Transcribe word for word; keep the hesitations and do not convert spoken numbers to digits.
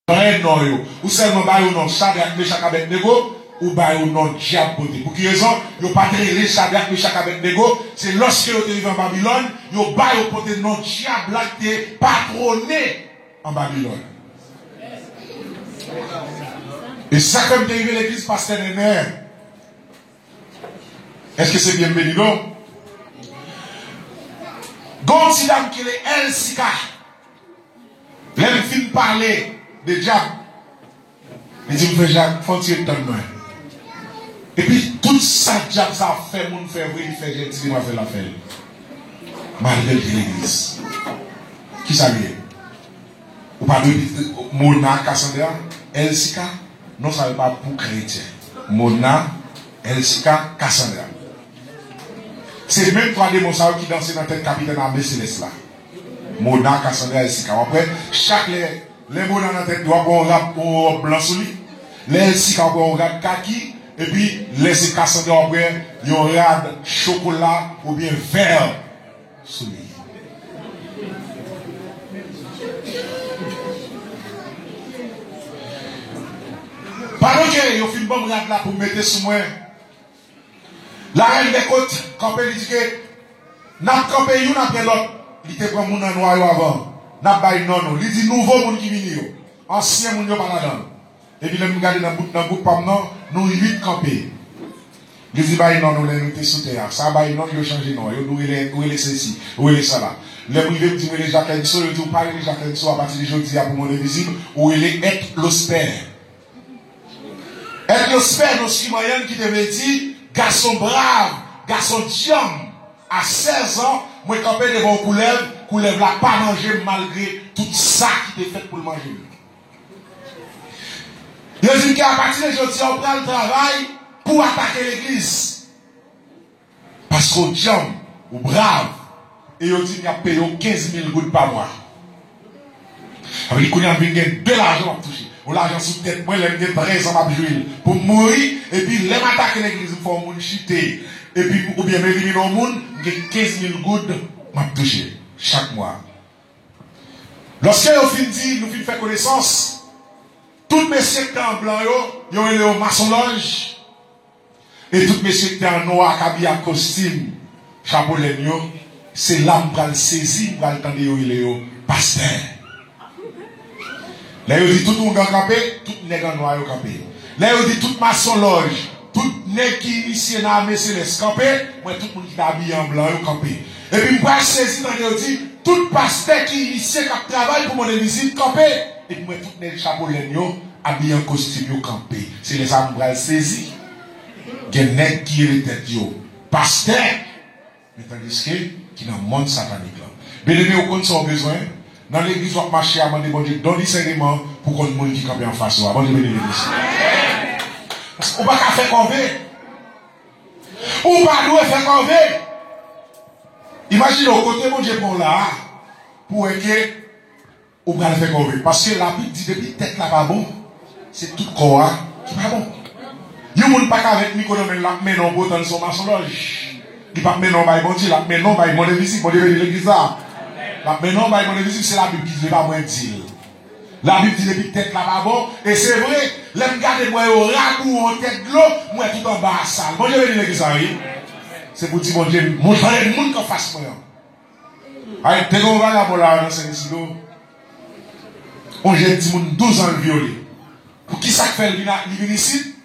Vrè non yo. Ou sèlman ba yo non Chadrak, Mechak, Abèdnego, ou ba yo non dyab pote. Pou ki rezon? Yo pa t rele Chadrak, Mechak, Abèdnego. Se lòske yo te rive an Babilòn, yo ba yo pote non dyab la ki te patwone an Babilòn. E sa k fè m te rive legliz pastè Nènè. Èske se byen m beni non? Gon ti dam ki rele Èl Sika. Lè m fin pale de dyab, li di m, "Frè Jak, fè yon ti ret tann mwen." Epi tout sa dyab sa ap fè moun fè vre, li fè jèn ti li m ap fè l ap fè l. Malgre l te legliz. Kisa li ye? Ou pa dwe di Mona Cassandra, Èl Sika. Non sa yo pa pou kretyen. Mona, Èl Sika, Cassandra. Se menm twa demon sa yo ki danse nan tèt kapitèn ame selès la. Mona, Cassandra, Èl Sika. W ap wè, chak lè, lè Mona nan tèt li, w ap wè yon rad, yon wòb blan sou li. Lè Èl Sika, w ap wè yon rad kaki. Epi, lè se Cassandra, w ap wè yon rad chokola oubyen vè sou li. Pandan ke yo fin ban m rad la pou m mete sou mwen, Larèn Dèkot kanpe, li di ke n ap kanpe youn apre lòt. Li te pran moun an nwa yo avan. N ap bay non nou. Li di nouvo moun ki vini yo. Ansyen moun yo pa ladan l. Epi lè m gade nan bout nan gwoup pa m nan, nou uit kanpe. Li di bay non nou lè nou te sou tè a. Sa bay non yo chanje non. Yo di ou rele, ou rele sesi, ou rele sa la. Lè m rive m di m rele Jacques Enso, yo di ou pa rele Jacques Enso, apati de jodi a pou Monde Invisible, ou rele Èt Lospè. Èt Lospè, non Simayann ki te vle di gason brav, gason dyanm. A sèz an, mwen kanpe devan yon koulèv, koulèv la pa manje m malgre tout sa ki te fèt pou l manje m. Yo di m ke apati de jodi a, ou pral travay pou atake legliz. Paske w djanm, ou brav. E yo di m y ap peye w kenz mil goud pa mwa. Sa vle di kounye a m vin gen de lajan m ap touche. Yon lajan sou tèt mwen, lè m gen trèz an m ap jwi l. Pou m mouri, epi lè m atake legliz, m fè yon moun chite, epi oubyen m elimine yon moun, m gen kenz mil goud m ap touche chak mwa. Lòske yo fin di, nou fin fè konesans, tout mesye k te an blan yo, yo rele yo masonlòj. E tout mesye k te an nwa, k abiye ak kostim, chapo lèn yo, se la m pral sezi, m pral tande yo rele yo pastè. Lè yo di tout oungan kanpe, tout nèg an nwa yo kanpe. Lè yo di tout masonlòj, tout nèg ki inisye nan ame selès kanpe, m wè tout moun ki te abiye an blan yo kanpe. Epi m pral sezi tande yo di, tout pastè ki inisye k ap travay pou Monde Invisible kanpe. Epi m wè tout nèg chapo lèn yo, abiye an kostim yo kanpe. Se lè sa a m pral sezi. Gen nèg ki rele tèt yo pastè, men tandiske ki nan mond satanik lan. Byeneme, ou konn sa w bezwen? Nan legliz w ap mache a, mande Bondye don disèneman pou konn moun ki kanpe anfas ou a. Bondye beni legliz. Paske ou pa ka fè kòve. Ou pa dwe fè kòve. Imajine w kote Bondye pran w la a, pou wè ke ou pral fè kòve. Paske Labib di depi tèt la pa bon, se tout kò a ki pa bon. Yon moun pa ka avèk mikwo nan men l, l ap mennen w pou otan l se yon masonlòj. Li p ap mennen w bay Bondye, l ap mennen w bay Monde Invisible. Bondye beni legliz la. L ap mennen w bay Monde Invisible, se Labib ki di l, e pa mwen k di l. Labib di depi tèt la pa bon, e se vre, lè m gade m wè yo rabouwe yon tèt dlo, m wè tout anba a sal. Bondye beni legliz la, wi. Se pou di Bondye, montre m moun k anfas mwen an. Ay, te gen yon vagabon la nan Sen Isidro. Yon jèn timoun douz an l vyole. Pou ki sa k fè l vin a, li vin isit?